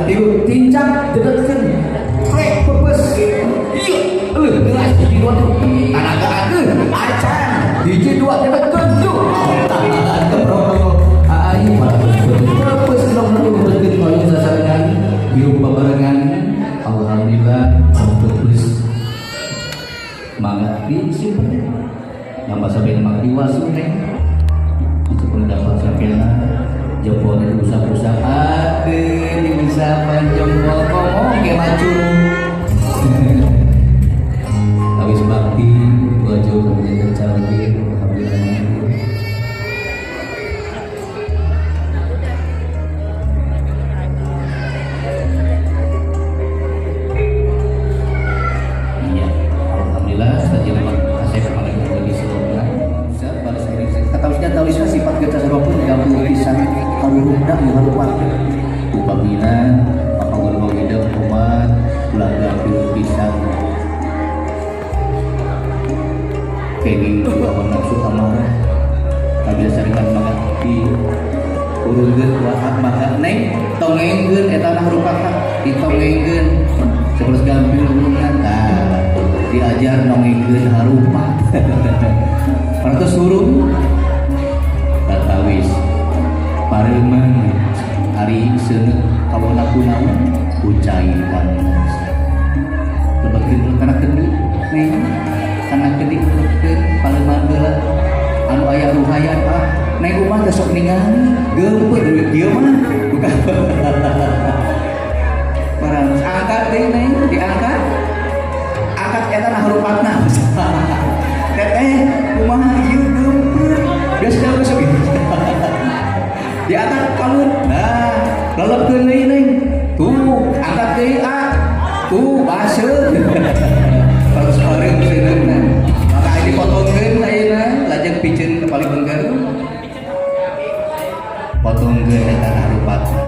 Tilu tincak dedetkeun. Rek pepes. Iya, leuh gelas hiji dua tilu. Tanagaan acan. Hiji dua dedetkeun tuh. Keprok. Ayo pepes dong dedetkeun hoyong sasarengan hirup babarengan. Alhamdulillah pepes. Mangga disimpen. Nambah sampai mangga diwasu neng. Itu pendapat sampean jempolnya diusap-usap, aduh, diusapan jempol komo kayak macur. Habis bakti baju kemudian cantik, alhamdulillah. Iya, alhamdulillah saja memang saya kemarin lagi slogan balas ini kata usnya tahu sifat kita seropun gampang pisan harurupna ya harupat upamina apa guru hidup umat ulah gampil pisan kenging lawan nafsu amarah kabila saringan mangga di urungeun wahat mangga neng tongengkeun eta nah rupatna ditongengkeun sebelas gampil urungan tah diajar nongengkeun harupat parantos hurung tatawis pareuman ari seuneu kawona kunaon kucai panas lebetkeun kana kendi neng kana kendi lebetkeun pareuman heula anu aya ruhayan ah neng umah teh sok ningali geumpeur duit ieu mah bukan parantos angkat deui neng diangkat angkat eta nah rupatna teteh kumaha ieu geumpeur biasa besok diangkat kalun nah lelepkeun deui neng tuh angkat deui ah tuh baseuh terus pareum seuneuna maka aya dipotongkeun ayeuna lajeng piceun ka paling bengker potongkeun eta nah rupatna.